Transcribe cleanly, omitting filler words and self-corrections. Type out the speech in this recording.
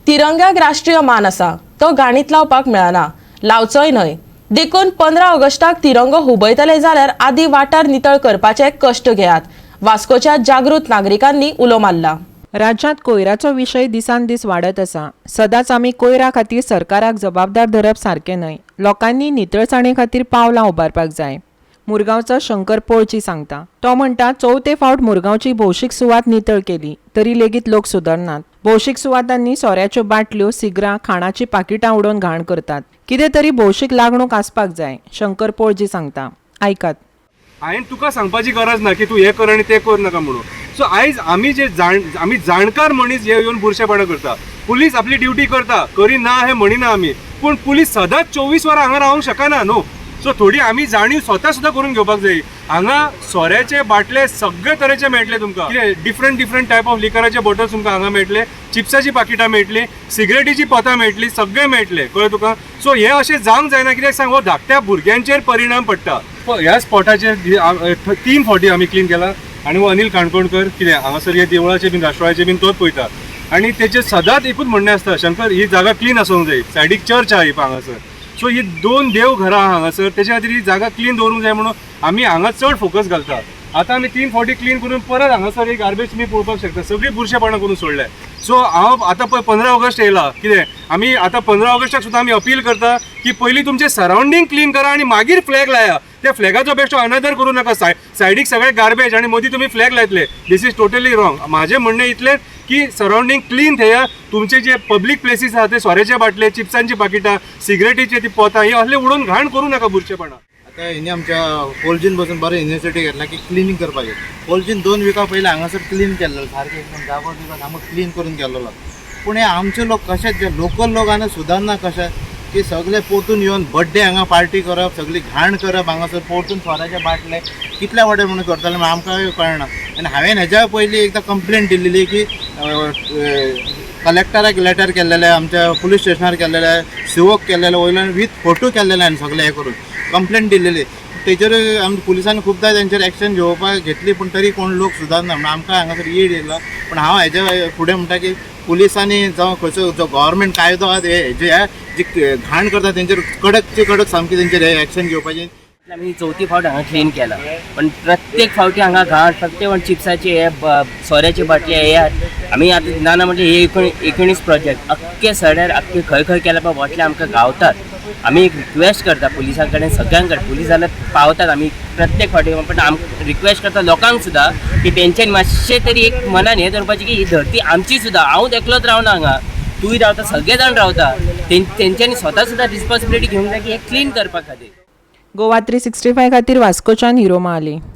तिरंग्याक राष्ट्रीय मान आसा, तो गाणीत लावपाक मेळना, लावचोय न्हय. देखून 15 ऑगस्टाक तिरंगो हुबयतले जाल्यार आदी वाठार नितळ करपाचे कश्ट घेयात, वास्कोच्या जागृत नागरिकांनी उलो मारला. राज्यांत कोयराचो विशय दिसान दीस वाडत आसा. सदांच आमी कोयरा खातीर सरकाराक जबाबदार धरप सारकें न्हय. लोकांनी नितळसाणे खातीर पावलां उबारपाक जाय, मुरगांवचो शंकर पोळची सांगता. तो म्हणटा, चवथे फावट मुरगांवची भौशीक सुवात नितळ केली तरी लेगीत लोक सुदरनात. भौशीक सुवातांनी सोऱ्याच्यो बाटल्यो, सिगरां, खाणाची पाकिटां उडोवन घाण करतात. कितें तरी भौशीक लागणूक आसपाक जाय, शंकर पोळजी सांगता, आयकात. हांवें तुका सांगपाची गरज ना की तूं हें कर आनी तें कर नाका म्हणून. सो आयज आमी जे जाण आमी जाणकार मनीस हे येवन बुरशेपणां करता. पुलीस आपली ड्युटी करता, करी ना हें म्हणिना आमी, पूण पुलीस सदांच 24 वरां हांगा रावंक शकना न्हू. सो थोडी आमी जाणीव स्वता सुद्दां करून घेवपाक जाय. हांगा सोऱ्याचे बाटले सगळे तरेचे मेळटले तुमकां. कितें डिफरंट डिफरंट टायप ऑफ लिकराचे बॉटल्स तुमकां हांगा मेळटले, चिप्साची पाकिटां मेळटली, सिगरेटीची पोतां मेळटली, सगळें मेळटलें, कळ्ळें तुका? सो हें अशें जावंक जायना. कित्याक सांग, हो धाकट्या भुरग्यांचेर परिणाम पडटा. ह्या स्पॉटाचेर तीन फावटी आमी क्लीन केला आनी हो अनिल काणकोणकर कितें हांगासर हे देवळाचे बीन राष्ट्रवाळाचे बीन तोच पळयता आनी तेचें सदांच एकूच म्हणणें आसता, शंकर, ही जागा क्लीन आसूंक जाय. सायडीक चर्च आहा ही पळय हांगासर. सो ही दोन देवघरां आहा हांगासर, तेच्या खातीर ही जागा क्लीन दवरूंक जाय म्हणून आमी हांगा चड फोकस घालता. आतां आमी तीन फावटी क्लीन करून परत हांगासर एक गार्बेज तुमी पळोवपाक शकता, सगळीं बुरशेपणां करून सोडल्या. सो हांव आतां पळय 15 ऑगस्ट येयला. कितें आमी आतां 15 ऑगस्टाक सुद्दां आमी अपील करता की पयलीं तुमचें सरावंडींग क्लीन करा आनी मागीर फ्लॅग लाया. त्या फ्लॅगाचो बेश्टो अनादर करूं नाका. सायडीक सगळे गार्बेज आनी मदीं तुमी flag लायतले, this is totally wrong. म्हाजें म्हणणें इतलें की सरावंडींग क्लीन थेया. तुमचे जे पब्लीक प्लेसीस आहा ते सोऱ्याचे बाटले, चिप्सांची पाकिटां, सिगरेटीचे ती पोतां ही असले उडोवन घाण करूं नाका बुरशेपणां. आतां हेणी आमच्या पोलजीन बसून बरें इनिशिएटीव घेतला की क्लिनींग करपाचें. पोलजीन 2 विका पयलीं हांगासर क्लीन केल्लेलो, सारकें एकदम जागो बिगो सामको क्लीन करून केल्लेलो. पूण हे आमचे लोक कशेच, जे लोकल लोक आनी सुदारना कशे की सगळे परतून येवन बड्डे हांगा पार्टी करप, सगळी घाण करप हांगासर, परतून सोऱ्याचे बाटले कितल्या वाटे म्हणून करतले म्हण आमकां कळना. आनी हांवें हेज्या पयलीं एकदां कंप्लेन दिल्लेली की कलेक्टराक लेटर केल्लेले, आमच्या पुलीस स्टेशनार केल्लेले, सीओक केल्लेले, वयल्यान विथ फोटो केल्लेले आनी सगळें हें करून कंप्लेन दिल्लेली. तेजेर आमच्या पुलिसांनी खुबदां तेंचेर एक्शन घेवपाक घेतली, पूण तरी कोण लोक सुदारना म्हणून आमकां हांगासर येड येयला. पूण हांव हेज्या फुडें म्हणटा की पुलिसांनी जावं खंयचो जो गव्हर्मेंट कायदो आहा, हे जे जे घाण करता तेंचेर कडकचे कडक सामकी तेंचेर हे एक्शन घेवपाची. आमी चवथी फावट हांगा क्लीन केला, पण प्रत्येक फावटी हांगा घाण, प्रत्येक फावट चिप्साचे हे सोऱ्याचे बाटले हे. आमी आतां ना ना म्हणजे हे 19 प्रोजेक्ट अख्खे सड्यार, अख्खे खंय खंय केल्या पळय बाटले आमकां गावतात. आमी एक रिक्वेस्ट करता पुलिसां कडेन, सगळ्यां कडेन. पुलीस जाल्यार पावतात आमी प्रत्येक फावटी, पण आम रिक्वेस्ट करता लोकांक सुद्दां की तेंच्यानी मातशें तरी एक मनान हें दवरपाचें की ही धरती आमची सुद्दां. हांव एकलोच रावना हांगा, तूंय रावता, सगळे जाण रावता. तेंच्यांनी स्वता सुद्दां रिस्पॉन्सिबिलिटी घेवंक जाय की हें क्लीन करपा खातीर. गोवा 365 खातीर वास्कोच्यान हिरो महाली.